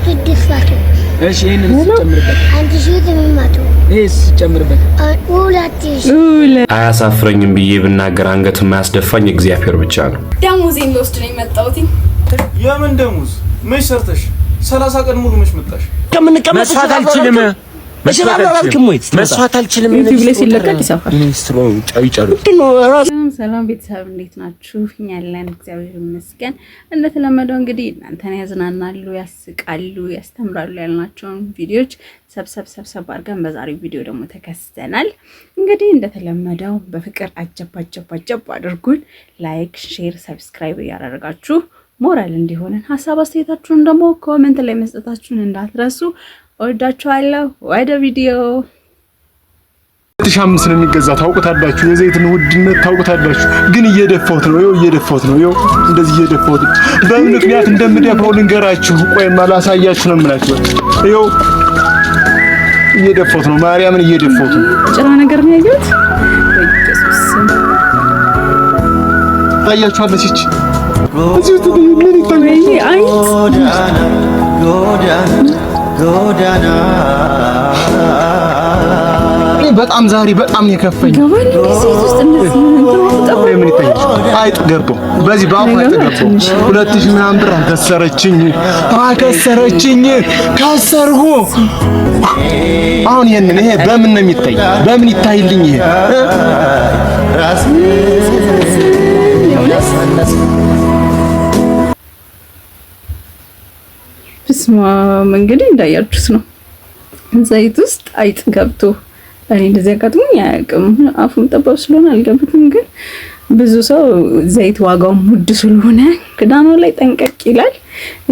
600። እሺ፣ ይሄንን ጨምርበት። 1800። ይሄስ ጨምርበት። 2000። አያሳፍረኝም ብዬ ብናገር አንገት የማያስደፋኝ እግዚአብሔር ብቻ ነው። ደሞዜን ልወስድ ነው የመጣሁት። የምን ደሞዝ? መች ሰርተሽ? 30 ቀን ሙሉ መች መጣሽ? መስፋት አልችልም። መስፋት አልችልም። ዩቲዩብ ላይ ሲለቀቅ ይሰፋል። ሰላም ቤተሰብ፣ እንዴት ናችሁ? እኛ ያለን እግዚአብሔር ይመስገን። እንደተለመደው እንግዲህ እናንተን ያዝናናሉ፣ ያስቃሉ፣ ያስተምራሉ ያልናቸውን ቪዲዮዎች ሰብሰብ ሰብሰብ አድርገን በዛሬው ቪዲዮ ደግሞ ተከስተናል። እንግዲህ እንደተለመደው በፍቅር አጀብ አጀብ አጀብ አድርጉን። Like፣ share፣ subscribe እያደረጋችሁ ሞራል እንዲሆንን ሀሳብ አስተያየታችሁን ደግሞ comment ላይ መስጠታችሁን እንዳትረሱ። እወዳችኋለሁ። ወደ ቪዲዮ። 2005 ነው የሚገዛ፣ ታውቁታላችሁ። የዘይትን ውድነት ታውቁታላችሁ። ግን እየደፋሁት ነው፣ ይኸው እየደፋሁት ነው፣ ይኸው እንደዚህ እየደፋሁት ነው። በምን ምክንያት እንደምደፋው ልንገራችሁ። ቆይማ ላሳያችሁ ነው የምላችሁ። ይኸው እየደፋሁት ነው፣ ማርያምን እየደፋሁት ነው። ጭራ ነገር ነው ያየሁት። በኢየሱስ ስም። ታያችኋለች። ይቺ እዚህ ውስጥ ምን ይታያል? ወይኔ አይጥ! ጎዳና እኔ በጣም ዛሬ በጣም ነው የከፋኝ። ገባል እንዴ ሴት ውስጥ እንደዚህ እንትን ጠፋ። ምን ይታያል? አይጥ ገባው፣ በዚህ በአፉ አይጥ ገባው። 2000 ምናምን ብር አከሰረችኝ፣ አከሰረችኝ፣ ከሰርሁ። አሁን ይሄንን ይሄ በምን ነው የሚታይ? በምን ይታይልኝ? ይሄ እ? ራስ በስመ አብ። እንግዲህ እንዳያችሁት ነው፣ ዘይት ውስጥ አይጥ ገብቶ። እኔ እንደዚህ አጋጥሞኝ አያውቅም። አፉም ጠባብ ስለሆነ አልገብትም። ግን ብዙ ሰው ዘይት ዋጋውም ውድ ስለሆነ ክዳኑ ላይ ጠንቀቅ ይላል።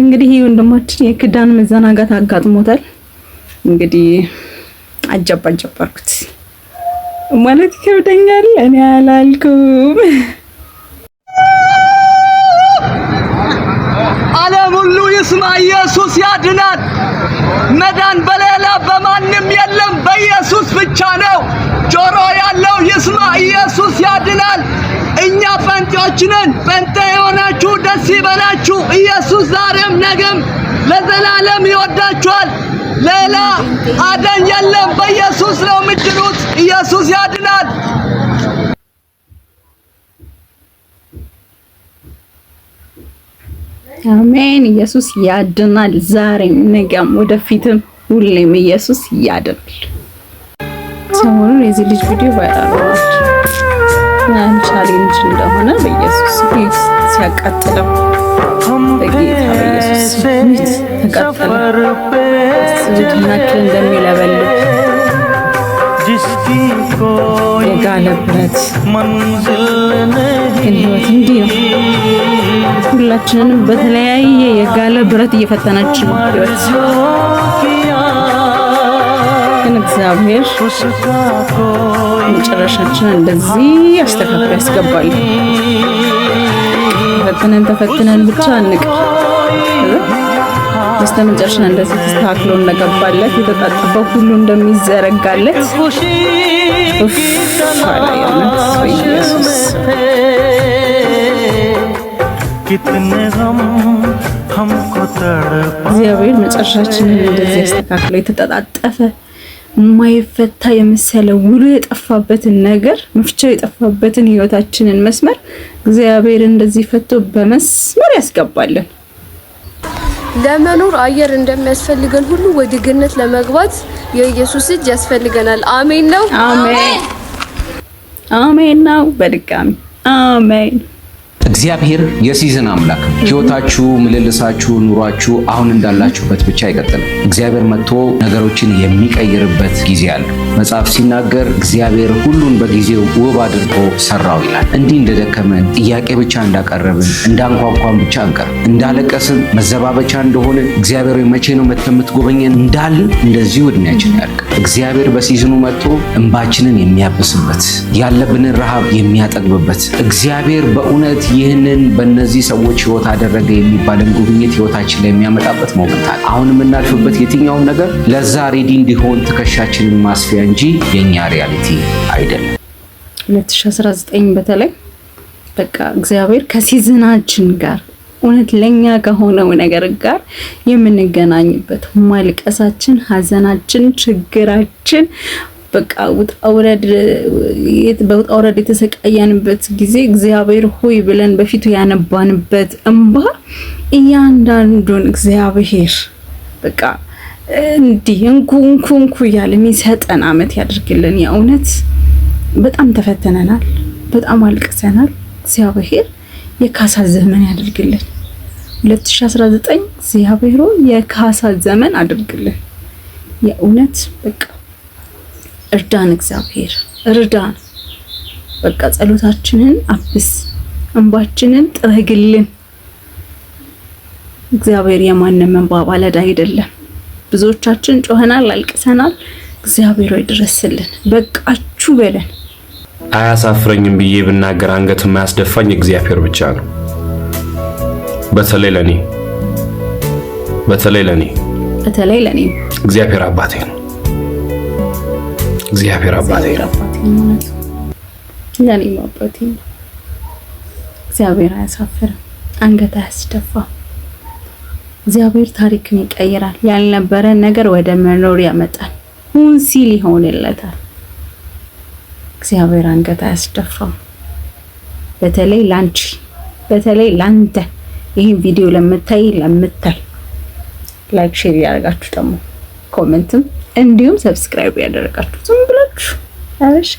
እንግዲህ ይህ ወንድማችን የክዳን መዘናጋት አጋጥሞታል። እንግዲህ አጀብ አጀብ አልኩት ማለት ይከብደኛል። እኔ አላልኩም። ዓለም ሁሉ ይስማ፣ ኢየሱስ ያድናል። መዳን በሌላ በማንም የለም፣ በኢየሱስ ብቻ ነው። ጆሮ ያለው ይስማ፣ ኢየሱስ ያድናል። እኛ ጴንጤዎች ነን። ጴንጤ የሆናችሁ ደስ ይበላችሁ። ኢየሱስ ዛሬም ነገም ለዘላለም ይወዳችኋል። ሌላ አዳኝ የለም፣ በኢየሱስ ነው የምትድኑት። ኢየሱስ ያድናል። አሜን። ኢየሱስ ያድናል። ዛሬም፣ ነገም፣ ወደፊትም ሁሌም ኢየሱስ ያድናል። ሰሞኑን የዚህ ልጅ ቪዲዮ viral ሆኗል። ያን challenge እንደሆነ በኢየሱስ ፊት ሲያቃጥለው፣ በጌታ በኢየሱስ ፊት ተቃጠለ። አስቡት ምን ያክል እንደሚለበልብ የጋለ ብረት። ግን ህይወት እንዲህ ነው። ሁላችንንም በተለያየ የጋለ ብረት እየፈተናችን ነው ህይወት። ግን እግዚአብሔር መጨረሻችንን እንደዚህ አስተካክሎ ያስገባል። ተፈትነን ተፈትነን ብቻ አንቅር። በስተመጨረሻ እንደዚህ ተስተካክሎ እንደገባለት፣ የተጣጠፈው ሁሉ እንደሚዘረጋለት ኡፍ አለ። የእውነት በኢየሱስ። कितने गम हमको तड़पा እግዚአብሔር መጨረሻችንን እንደዚህ ያስተካክሎ የተጠጣጠፈ የማይፈታ የመሰለ ውሉ የጠፋበትን ነገር፣ መፍቻው የጠፋበትን ህይወታችንን መስመር እግዚአብሔር እንደዚህ ፈቶ በመስመር ያስገባልን። ለመኖር አየር እንደሚያስፈልገን ሁሉ ወደ ገነት ለመግባት የኢየሱስ እጅ ያስፈልገናል። አሜን ነው። አሜን አሜን ነው። በድጋሚ አሜን። እግዚአብሔር የ season አምላክ ነው። ህይወታችሁ፣ ምልልሳችሁ፣ ኑሯችሁ አሁን እንዳላችሁበት ብቻ አይቀጥልም። እግዚአብሔር መጥቶ ነገሮችን የሚቀይርበት ጊዜ አለ። መጽሐፍ ሲናገር እግዚአብሔር ሁሉን በጊዜው ውብ አድርጎ ሰራው ይላል። እንዲህ እንደደከመን፣ ጥያቄ ብቻ እንዳቀረብን፣ እንዳንኳኳን ብቻ አንቀርም። እንዳለቀስን፣ መዘባበቻ እንደሆንን፣ እግዚአብሔር ሆይ መቼ ነው መጥተህ የምትጎበኘን እንዳልን እንደዚሁ እድሜያችን ያልቅ። እግዚአብሔር በ season ኑ መጥቶ እንባችንን የሚያብስበት፣ ያለብንን ረሃብ የሚያጠግብበት፣ እግዚአብሔር በእውነት ይህንን በእነዚህ ሰዎች ህይወት አደረገ የሚባልን ጉብኝት ህይወታችን ላይ የሚያመጣበት moment አለ። አሁን የምናልፍበት የትኛውም ነገር ለዛ ready እንዲሆን ትከሻችንን ማስፊያ እንጂ የኛ reality አይደለም። 2019 በተለይ በቃ እግዚአብሔር ከ season ኣችን ጋር እውነት ለኛ ከሆነው ነገር ጋር የምንገናኝበት ማልቀሳችን፣ ሀዘናችን፣ ችግራችን በቃ ውጣ ውረድ በውጣ ውረድ የተሰቃየንበት ጊዜ እግዚአብሔር ሆይ ብለን በፊቱ ያነባንበት እንባ እያንዳንዱን እግዚአብሔር በቃ እንዲህ እንኩ እንኩ እንኩ እያለ የሚሰጠን አመት ያድርግልን። የእውነት በጣም ተፈተነናል፣ በጣም አልቅሰናል። እግዚአብሔር የካሳ ዘመን ያድርግልን። 2019 እግዚአብሔር የካሳ ዘመን አድርግልን። የእውነት በቃ እርዳን፣ እግዚአብሔር እርዳን። በቃ ጸሎታችንን አብስ፣ እንባችንን ጥረግልን። እግዚአብሔር የማንም እንባ ባለዕዳ አይደለም። ብዙዎቻችን ጮኸናል፣ አልቅሰናል። እግዚአብሔር ሆይ ድረስልን፣ በቃችሁ በለን። አያሳፍረኝም ብዬ ብናገር አንገት የማያስደፋኝ እግዚአብሔር ብቻ ነው። በተለይ ለኔ በተለይ ለኔ በተለይ ለኔ እግዚአብሔር አባቴ ነው። እግዚአብሔር አባቴ ነው። ለኔም አባቴ ነው። እግዚአብሔር አያሳፍርም፣ አንገት አያስደፋም። እግዚአብሔር ታሪክን ይቀይራል። ያልነበረ ነገር ወደ መኖር ያመጣል። ሁን ሲል ይሆንለታል። እግዚአብሔር አንገት አያስደፋም። በተለይ ላንቺ፣ በተለይ ላንተ ይህን ቪዲዮ ለምታይ like share ያደርጋችሁ ደግሞ comment ም እንዲሁም subscribe ያደረጋችሁ ዝም ብላችሁ አረሽ።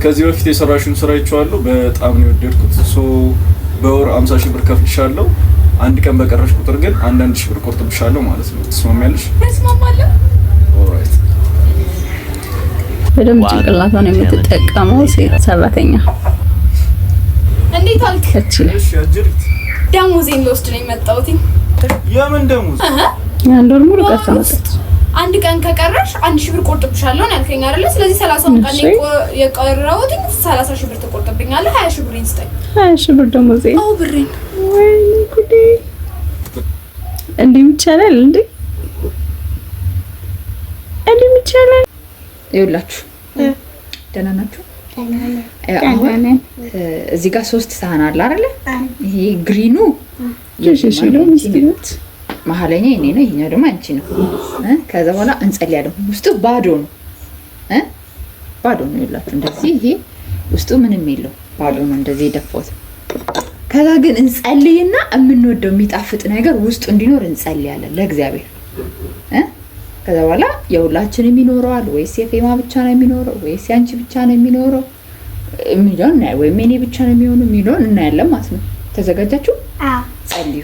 ከዚህ በፊት የሰራሽውን ስራ አይቼዋለሁ። በጣም ነው የወደድኩት። So በወር 50 ሺህ ብር ከፍልሻለሁ። አንድ ቀን በቀረሽ ቁጥር ግን አንዳንድ ሺህ ብር ቆርጥብሻለሁ ማለት ነው። ትስማሚያለሽ? እስማማለሁ። Alright። በደንብ ጭንቅላቷን የምትጠቀመው ሴት ሰራተኛ። እንዴት አልክ? ከችለ እሺ አጅሪት፣ ደሞዜን ልወስድ ነው የመጣሁት። የምን ደሞዝ? አንድ ወር ሙሉ ቀርታ መጣች። አንድ ቀን ከቀረሽ 1,000 ብር ቆርጥብሻለሁ ነው ያልከኝ አይደለ? ስለዚህ 30ውን ቀን የቀረሁት 30 ሺህ ብር ትቆርጥብኛለህ። 20 ሺህ ብሬን ስጠኝ። 20 ሺህ ብር ደሞዜ? አዎ ብሬን። ወይኔ ጉዴ! እንዲህም ይቻላል እንዴ? እንዲህም ይቻላል? ይኸውላችሁ ደህና ናችሁ? አሁን እዚህ ጋር ሶስት ሳህን አለ አይደለ? ይሄ green ኡ መሀለኛ የኔ ነው፣ ይሄኛው ደግሞ አንቺ ነው። ከዛ በኋላ እንጸልያለን። ውስጡ ባዶ ነው፣ ባዶ ነው። ይኸውላችሁ እንደዚህ ይሄ ውስጡ ምንም የለው ባዶ ነው። እንደዚህ የደፋሁት። ከዛ ግን እንጸልይና የምንወደው የሚጣፍጥ ነገር ውስጡ እንዲኖር እንጸልያለን ለእግዚአብሔር። ከዛ በኋላ የሁላችንም ይኖረዋል ወይስ የፌማ ብቻ ነው የሚኖረው ወይስ የአንቺ ብቻ ነው የሚኖረው የሚለውን እናያለን፣ ወይም የኔ ብቻ ነው የሚሆነው የሚለውን እናያለን ማለት ነው። ተዘጋጃችሁ? ጸልዩ።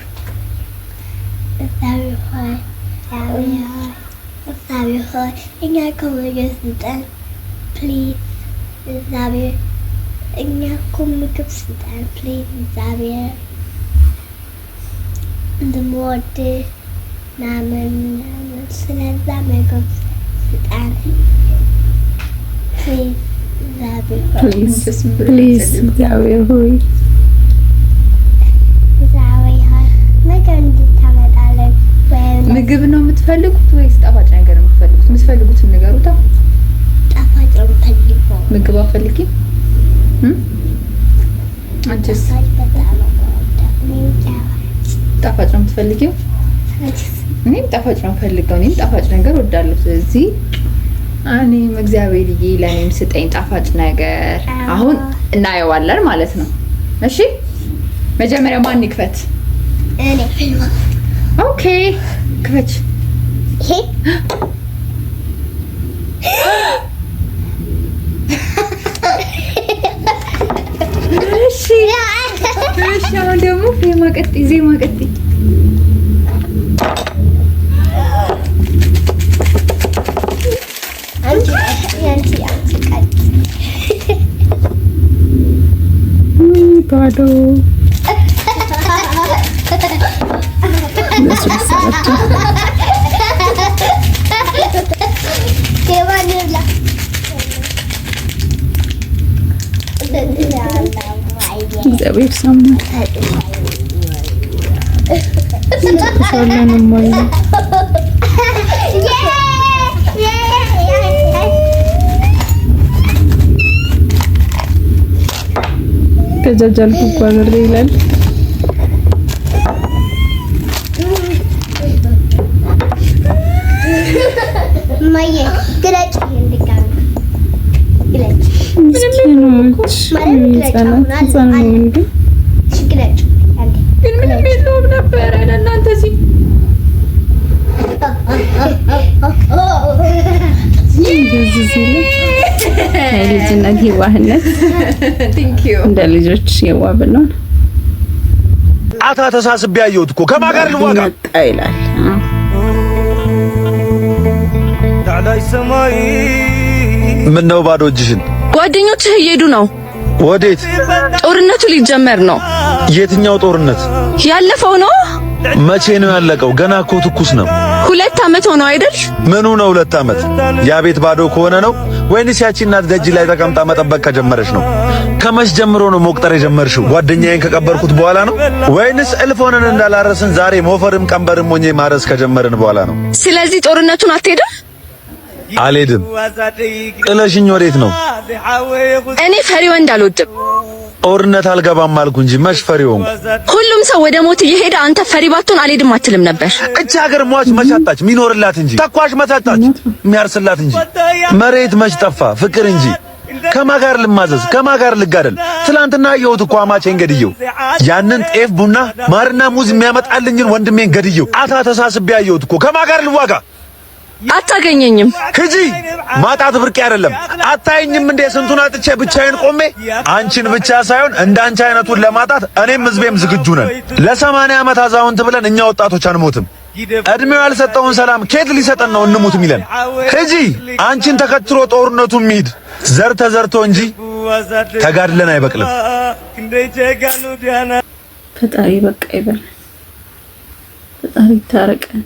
እግዚአብሔር ሆይ፣ እግዚአብሔር ሆይ፣ እግዚአብሔር ሆይ፣ እኛ እኮ ምግብ ስጠን please። እግዚአብሔር እኛ እኮ ምግብ ስጠን please። እግዚአብሔር እንደምወድህ ምናምን ምናምን፣ ስለዛ ምግብ ስጠን please እግዚአብሔር ሆይ። Please እግዚአብሔር ሆይ። እግዚአብሔር ሆይ ምግብ እንድታመጣለን ወይም ምግብ ነው የምትፈልጉት ወይስ ጣፋጭ ነገር ነው የምትፈልጉት? የምትፈልጉትን ንገሩታ። ጣፋጭ ነው የምፈልገው። ምግብ አትፈልጊም? አንቺስ? ጣፋጭ በጣም ነው የምወደው። እኔም ጣፋጭ። ጣፋጭ ነው የምትፈልጊው? አንቺስ? እኔም ጣፋጭ ነው የምፈልገው። እኔም ጣፋጭ ነገር እወዳለሁ። ስለዚህ እኔም እግዚአብሔርዬ ለእኔም ስጠኝ ጣፋጭ ነገር። አሁን እናየዋለን ማለት ነው። እሺ መጀመሪያ ማን ይክፈት? እኔ። Okay ክፈች። ይሄ እሺ እሺ። አሁን ደግሞ ዜማ ቀጥይ፣ ዜማ ቀጥይ። አንቺ አንቺ አንቺ ቀጥይ። ባዶ እነሱ ደስ አላቸው። ዜማ እንብላ። እግዚአብሔር ሰማ። እንጨርሳለን እማዬ። ተጃጃልኩ እኮ አብሬ ይላል። ህጻናት ህጻን መሆን ግን ግለጭ። ግን ምንም የለውም ነበረ ለእናንተ ሲል። እንደዚህ ሲሉ የልጅነት የዋህነት። Thank you. እንደ ልጆች የዋህ ብንሆን። አታ ተሳስቤ ያየሁት እኮ ከማን ጋር ልዋጋ? መጣ ይላል። ምን ነው ባዶ እጅሽን? ጓደኞችህ እየሄዱ ነው። ወዴት? ጦርነቱ ሊጀመር ነው። የትኛው ጦርነት? ያለፈው ነው። መቼ ነው ያለቀው? ገና እኮ ትኩስ ነው። 2 ዓመት ሆነው አይደል? ምኑ ነው 2 ዓመት? ያ ቤት ባዶ ከሆነ ነው ወይንስ ያቺ እናት ደጅ ላይ ተቀምጣ መጠበቅ ከጀመረች ነው? ከመች ጀምሮ ነው መቁጠር የጀመርሽው? ጓደኛዬን ከቀበርኩት በኋላ ነው ወይንስ እልፍ ሆነን እንዳላረስን ዛሬ ሞፈርም ቀንበርም ሆኜ ማረስ ከጀመርን በኋላ ነው? ስለዚህ ጦርነቱን አትሄድም? አልሄድም። ጥለሽኝ ወዴት ነው? እኔ ፈሪ ወንድ አልወድም። ጦርነት አልገባም አልኩ እንጂ መች ፈሪ ሆንኩ? ሁሉም ሰው ወደ ሞት እየሄደ አንተ ፈሪ ባትሆን አልሄድም አትልም ነበር። እቺ ሀገር ሟች መች አጣች ሚኖርላት እንጂ፣ ተኳሽ መች አጣች የሚያርስላት እንጂ፣ መሬት መች ጠፋ ፍቅር እንጂ። ከማ ጋር ልማዘዝ? ከማ ጋር ልጋደል? ትላንትና አየሁት እኮ አማቼን ገድየው፣ ያንን ጤፍ ቡና ማርና ሙዝ የሚያመጣልኝን ወንድሜን ገድየው፣ አታ ተሳስቤ አየሁት እኮ። ከማ ጋር ልዋጋ? አታገኘኝም። ሂጂ። ማጣት ብርቅ አይደለም። አታይኝም እንዴ ስንቱን አጥቼ ብቻዬን ቆሜ? አንቺን ብቻ ሳይሆን እንዳንቺ አይነቱን ለማጣት እኔም ህዝቤም ዝግጁ ነን። ለ80 ዓመት አዛውንት ብለን እኛ ወጣቶች አንሞትም። እድሜው ያልሰጠውን ሰላም ኬት ሊሰጠን ነው እንሙት የሚለን? ሂጂ። አንቺን ተከትሎ ጦርነቱ የሚሄድ ዘር ተዘርቶ እንጂ ተጋድለን አይበቅልም። ፈጣሪ በቃ ይበል። ፈጣሪ ይታረቀን።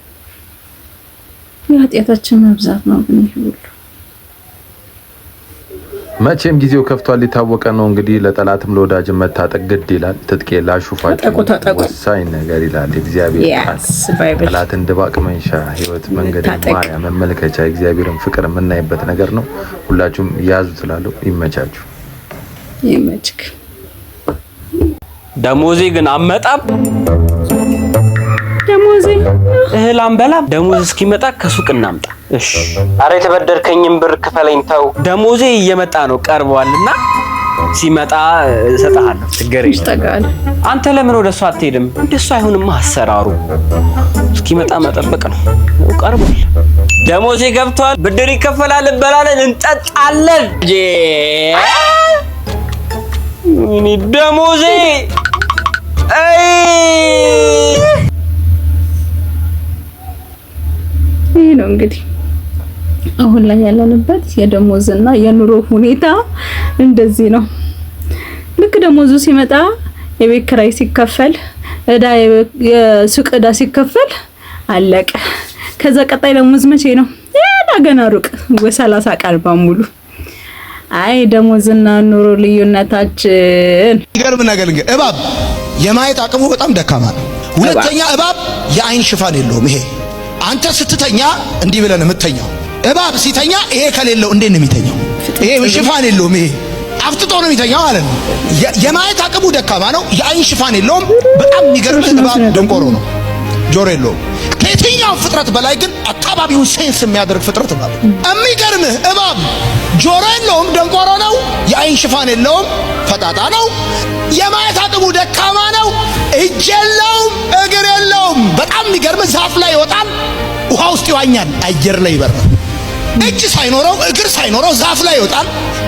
የኃጢአታችን መብዛት ነው ግን ይህ ሁሉ። መቼም ጊዜው ከፍቷል፣ የታወቀ ነው። እንግዲህ ለጠላትም ለወዳጅም መታጠቅ ግድ ይላል። ትጥቄ ላሹፋችሁ ታጠቁ፣ ታጠቁ። ወሳኝ ነገር ይላል የእግዚአብሔር ቃል። Yes, Bible. ጠላትን ድባቅ መንሻ፣ ህይወት መንገድ ታጠቅ። ማያ መመልከቻ፣ የእግዚአብሔርን ፍቅር የምናይበት ነገር ነው። ሁላችሁም ያዙ ትላለሁ። ይመቻችሁ። ይመችክ። ደሞዜ ግን አመጣም። ደሞዜ። እህል አንበላም። ደሞዝ እስኪመጣ ከሱቅ እናምጣ። እሺ። አረ የተበደርከኝን ብር ክፈለኝ ተው። ደሞዜ እየመጣ ነው ቀርቧልና ሲመጣ እሰጥሃለሁ። ችግር የለውም። ይጠጋል። አንተ ለምን ወደ እሷ አትሄድም? እንደሱ አይሆንማ አሰራሩ። እስኪመጣ መጠበቅ ነው። ይኸው ቀርቧል። ደሞዜ ገብቷል። ብድር ይከፈላል። እንበላለን፣ እንጠጣለን። ወይኔ ደሞዜ፣ አይ። ይህ ነው እንግዲህ አሁን ላይ ያለንበት የደሞዝና የኑሮ ሁኔታ እንደዚህ ነው። ልክ ደሞዙ ሲመጣ የቤት ኪራይ ሲከፈል፣ እዳ፣ የሱቅ እዳ ሲከፈል አለቀ። ከዛ ቀጣይ ደሞዝ መቼ ነው? ያ ገና ሩቅ፣ 30 ቀን በሙሉ። አይ ደሞዝና ኑሮ ልዩነታችን። ይገርም ነገር ግን እባብ የማየት አቅሙ በጣም ደካማ ነው። ሁለተኛ እባብ የአይን ሽፋን የለውም። ይሄ አንተ ስትተኛ እንዲህ ብለህ ነው የምትተኛው። እባብ ሲተኛ ይሄ ከሌለው እንዴት ነው የሚተኛው? ይሄ ሽፋን የለውም። ይሄ አፍጥጦ ነው የሚተኛው ማለት ነው። የማየት አቅሙ ደካማ ነው። የአይን ሽፋን የለውም። በጣም የሚገርምህ እባብ ደንቆሮ ነው፣ ጆሮ የለውም። ከየትኛው ፍጥረት በላይ ግን አካባቢውን sense የሚያደርግ ፍጥረት እባብ። የሚገርምህ እባብ ጆሮ የለውም፣ ደንቆሮ ነው። የአይን ሽፋን የለውም፣ ፈጣጣ ነው። የማየት አቅሙ ደካማ ነው። እጅ የለውም፣ እግር የለውም። በጣም የሚገርምህ ዛፍ ላይ ይወጣል፣ ውሃ ውስጥ ይዋኛል፣ አየር ላይ ይበራል። እጅ ሳይኖረው እግር ሳይኖረው ዛፍ ላይ ይወጣል፣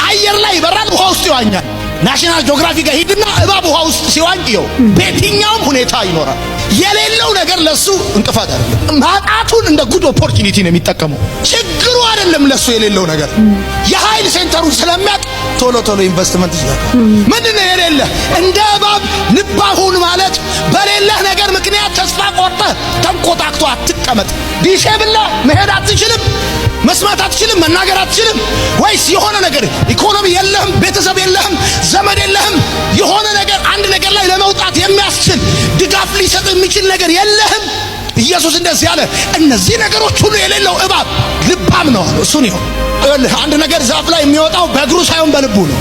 አየር ላይ ይበራል፣ ውሃ ውስጥ ይዋኛል። National Geographic ጋር ሂድና እባብ ውሃ ውስጥ ሲዋኝ እየው። በየትኛውም ሁኔታ ይኖራል። የሌለው ነገር ለሱ እንቅፋት አይደለም። ማጣቱን እንደ good opportunity ነው የሚጠቀመው። ችግሩ አይደለም ለሱ የሌለው ነገር፣ የኃይል center ኡን ስለሚያውቅ ቶሎ ቶሎ ኢንቨስትመንት ይሰራል። ምንድን ነው የሌለ? እንደ እባብ ልባም ሁን ማለት በሌለህ ነገር ምክንያት ተስፋ ቆርጠህ ተንኮታክቶ አትቀመጥ። Disable መሄድ አትችልም፣ መስማት አትችልም፣ መናገር አትችልም፣ ወይስ የሆነ ነገር ኢኮኖሚ የለህም፣ ቤተሰብ የለህም፣ ዘመድ የለህም፣ የሆነ ነገር አንድ ነገር ላይ ለመውጣት የሚያስችል ድጋፍ ሊሰጥ የሚችል ነገር የለህም። ኢየሱስ እንደዚህ አለ፣ እነዚህ ነገሮች ሁሉ የሌለው እባብ ልባም ነው አለ። እሱን ይሁን። ይኸውልህ አንድ ነገር ዛፍ ላይ የሚወጣው በእግሩ ሳይሆን በልቡ ነው።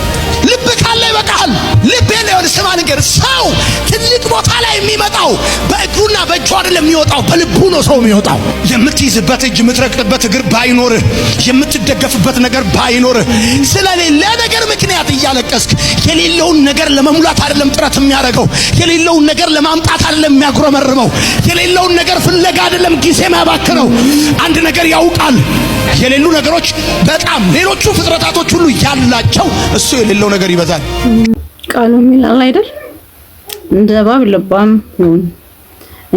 ልብ ካለ ይበቃሃል። ልብ የለ ይኸውልህ፣ ስማ ንገር፣ ሰው ትልቅ ቦታ ላይ የሚመጣው በእግሩና በእጁ አይደለም የሚወጣው፣ በልቡ ነው ሰው የሚወጣው። የምትይዝበት እጅ፣ የምትረግጥበት እግር ባይኖርህ፣ የምትደገፍበት ነገር ባይኖርህ፣ ስለሌለ ነገር ምክንያት እያለቀስክ የሌለውን ነገር ለመሙላት አይደለም ጥረት የሚያደርገው፣ የሌለውን ነገር ለማምጣት አይደለም የሚያጉረመርመው፣ የሌለውን ነገር ፍለጋ አይደለም ጊዜ የሚያባክነው። አንድ ነገር ያውቃል። የሌሉ ነገሮች በጣም ሌሎቹ ፍጥረታቶች ሁሉ ያላቸው እሱ የሌለው ነገር ይበዛል። ቃሉ ይላል አይደል? እንደ እባብ ልባም ሁን፣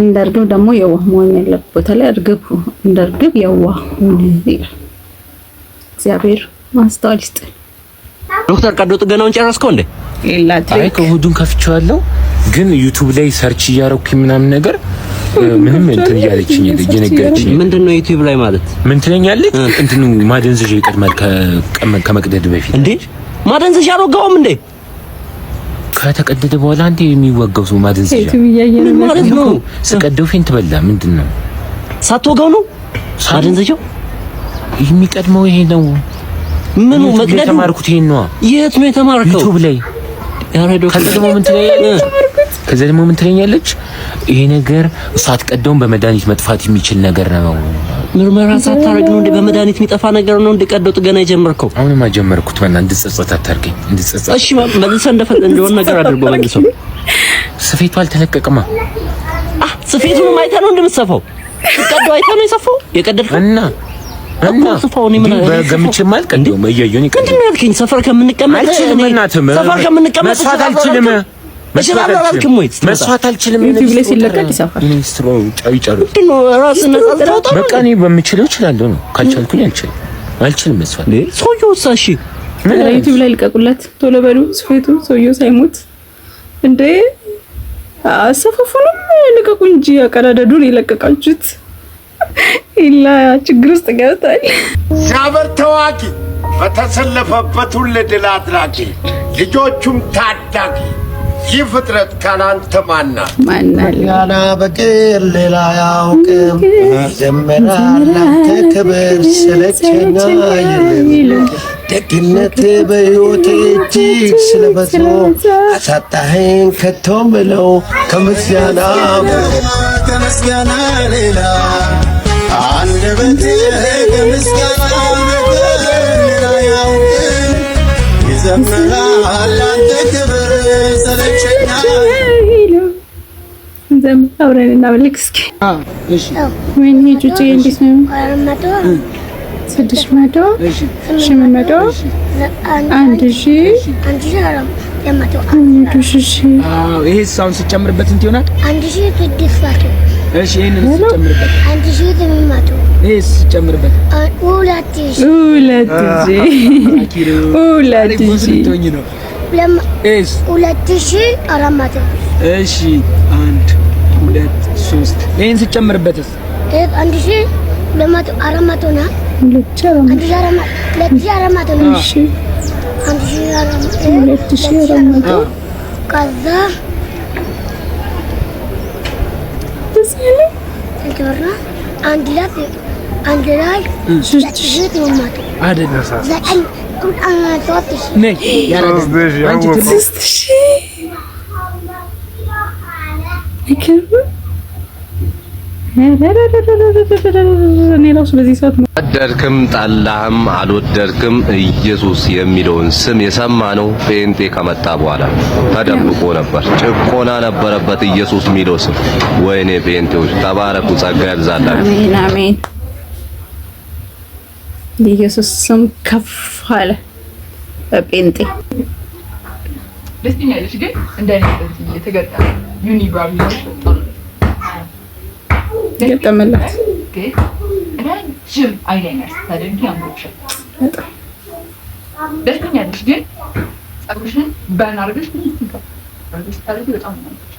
እንደ እርግብ ደግሞ የዋህ መሆን ያለበት ቦታ ላይ እርግብ እንደ እርግብ የዋህ ሁን ይላል። እግዚአብሔር ማስተዋል ይስጥ። ዶክተር፣ ቀዶ ጥገናውን ጨረስከው እንዴ? አይ፣ ከሁዱን ከፍቼዋለሁ፣ ግን YouTube ላይ search እያረኩኝ ምናምን ነገር ምንም እንትን እያለችኝ እየነገረችኝ። ምንድን ነው YouTube ላይ ማለት? ምን ትለኛለች? እንትኑ ማደንዘዣ ይቀድማል ከመቅደድ በፊት። እንዴ፣ ማደንዘዣ አልወጋውም እንዴ? ከተቀደደ በኋላ አንዴ የሚወጋው ሰው ማደንዘዣ። YouTube እያየ ምን ማለት ነው? ስቀደው faint በላ። ምንድን ነው? ሳትወጋው ነው ማደንዘዣው? የሚቀድመው ይሄ ነው። ምኑ? YouTube ላይ መቅደዱ? የተማርኩት ይሄን ነዋ። የት ነው የተማርከው? YouTube ላይ። ኧረ ዶክተር። ከዛ ደግሞ ምን ትለኛለች? ከዛ ደግሞ ምን ትለኛለች? ይሄ ነገር ሳትቀደውም በመድኃኒት መጥፋት የሚችል ነገር ነው። ምርመራ ሳታረግ ነው እንዴ? በመድኃኒት የሚጠፋ ነገር ነው እንዴ ቀዶ ጥገና የጀመርከው? አሁንማ ጀመርኩት። በእናትህ እንድጸጸት አታርገኝ። እንድጸጸት። እሺ፣ መልሰህ እንደሆነ ነገር አድርጎ መልሶ። ስፌቱ አልተለቀቀማ። አህ፣ ስፌቱንም አይተህ ነው እንደምትሰፋው? ስትቀደው አይተህ ነው የሰፋው የቀደድከው? እና እኮ ስፋው እኔ ምን በገምቼም አልቀደውም፣ እያየሁ ነው። ምንድን ነው ያልከኝ? ሰፈር ከምንቀመጥ አልችልም። እኔ በእናትህ ሰፈር ከምንቀመጥ መስፋት አልችልም። እችላለሁ አላልክም ወይ? ስትመጣ? መስፋት አልችልም። YouTube ላይ ሲለቀቅ ይሰፋል። ሚኒስትሩ ይጨርሱ። ምንድን ነው ራስህን ነፃ ልታወጣ ነው? በቃ እኔ በምችለው እችላለሁ ነው። ካልቻልኩኝ አልችልም። አልችልም መስፋት። ሰውዬው እሳ እሺ። ኧረ YouTube ላይ ልቀቁለት ቶሎ በሉ። ስፌቱ ሰውየው ሳይሞት እንዴ፣ አሰፋፉንም ልቀቁ እንጂ አቀዳደዱን የለቀቃችሁት ኢላ ችግር ውስጥ ገብቷል። እግዚአብሔር ተዋጊ፣ በተሰለፈበት ሁሉ ድል አድራጊ፣ ልጆቹም ታዳጊ። ይህ ፍጥረት ካላንተ ማናት? ማናለ? ምስጋና በቀር ሌላ አያውቅም። ይዘምራል ላንተ ክብር ሰለቸኝ አይልም። ደግነት በሕይወቴ እጅግ ስለበዛ አሳጣኸኝ ከቶ ምለው ከምስጋና ከምስጋና ሌላ አንደበቴ ከምስጋና በቀር ሌላ አያውቅም። ይዘምራል ላንተ ክብር ሰለቸኝ። እንዘምር፣ አብረን እናመልክ እስኪ። ወይኔ ጩጬ እንዴት ነው? 400። 600፣ 800፣ 1000። 1400። 1000። አዎ፣ ይሄ አሁን ሲጨምርበት ስንት ይሆናል? 1600። እሺ፣ ይሄንን ሲጨምርበት? 1800። ይሄ ሲጨምርበት? 2000። 2000፣ 2000። ልትሆኚ ነው። ይሄስ? 2400። እሺ፣ አንድ፣ ሁለት፣ ሶስት። ይሄን ሲጨምርበትስ? 1200፣ 400 ነው። 1400፣ 2400 ነው። እሺ። 1400። 2400። ከዛ ደስ ያለ ስንት ብር ነው? አንድ ላይ 2800። አይደለም። ዘጠኝ፣ 3000። ነይ ያራዳ አንቺ ትልቅ 3000 አይገርምም? እኔ ራሱ በዚህ ሰዓት ወደድክም ጠላህም አልወደድክም ኢየሱስ የሚለውን ስም የሰማነው ጴንጤ ከመጣ በኋላ ነው። ተደብቆ ነበር፣ ጭቆና ነበረበት ኢየሱስ የሚለው ስም። ወይኔ ጴንጤዎች ተባረኩ፣ ጸጋ ያብዛላችሁ። አሜን አሜን። የኢየሱስ ስም ከፍ አለ በጴንጤ። ደስ ትኛለሽ፣ ግን እንደኔ እንደዚህ የተገጠመ unibrow ቢኖርሽ በጣም ደስ ገጠመላት። ግን ረጅም eyeliner ስታደርጊ ያምሮብሻል። በጣም። ደስ ትኛለሽ፣ ግን ፀጉርሽን bun አድርገሽ ትንሽ ከፍ አድርገሽ ስታደርጊ በጣም ነው የሚያምርብሽ።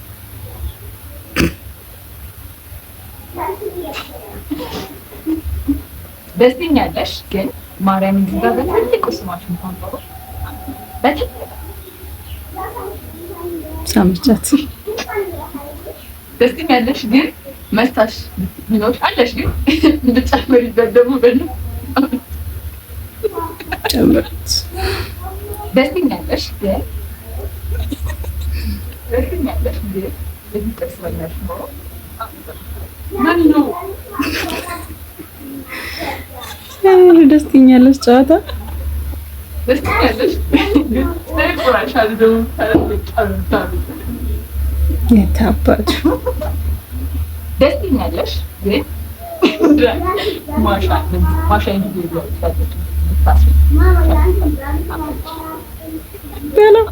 ደስ ትኛለሽ፣ ግን ማርያም እዚህ ጋር በትልቁ ስማሽ እንኳን ባወር በትልቁ። ሳመቻት። ደስ ትኛለሽ፣ ግን mustache ቢኖርሽ አለሽ፣ ግን ብትጨምሪበት ደግሞ በደንብ። ጨምሩት። ደስተኛለሽ ግን፣ ደስተኛለሽ ግን በዚህ ጥርስ ባይኖርሽ ኖሮ ማን ነው? ደስ ትኛለሽ ጨዋታ። ደስተኛለሽ ግን ተቆራሻል ደግሞ። የታባቱ። ደስተኛለሽ ግን ማሻ ማሻ በለው።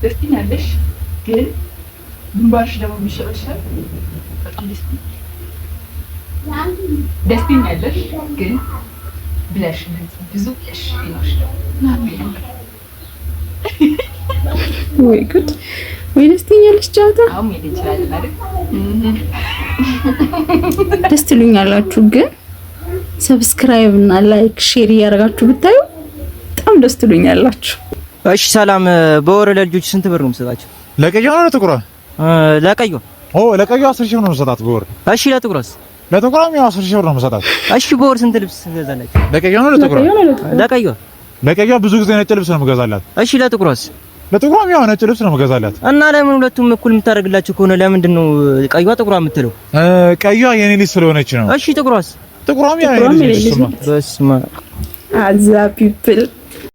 ደስተኛለሽ ግን ግንባርሽ ደግሞ ቢሸበሸብ በጣም ደስ ደስተኛለሽ ግን ብለሽ ብዙ ብለሽ ቢኖርሽ ደግሞ። ወይ ጉድ! ወይ ደስ ትኛለሽ ጨዋታ። አሁን መሄድ እንችላለን አይደል? ደስ ትሉኛላችሁ ግን subscribe እና like share እያደረጋችሁ ብታዩ በጣም ደስ ትሉኛላችሁ። እሺ ሰላም፣ በወር ለልጆች ስንት ብር ነው የምትሰጣቸው? ለቀይዋ ነው ለጥቁሯ? ለቀይዋ። ኦ፣ ለቀይዋ 10,000 ብር ነው የምሰጣት በወር። እሺ ለጥቁሯስ? ለጥቁሯም ያው 10,000 ብር ነው የምሰጣት። እሺ በወር ስንት ልብስ ትገዛላችሁ? ለቀይዋ ነው ለጥቁሯ? ለቀይዋ። ለቀይዋ ብዙ ጊዜ ነጭ ልብስ ነው የምገዛላት። እሺ ለጥቁሯስ? ለጥቁሯም ያው ነጭ ልብስ ነው የምገዛላት። እና ለምን ሁለቱም እኩል የምታደርግላችሁ ከሆነ ለምንድን ነው ቀይዋ ጥቁሯ የምትለው? ቀይዋ የኔ ልጅ ስለሆነች ነው። እሺ ጥቁሯስ? ጥቁሯም ያው የኔ ልጅ ነች እሱማ። በስመ አብ። አዛ people።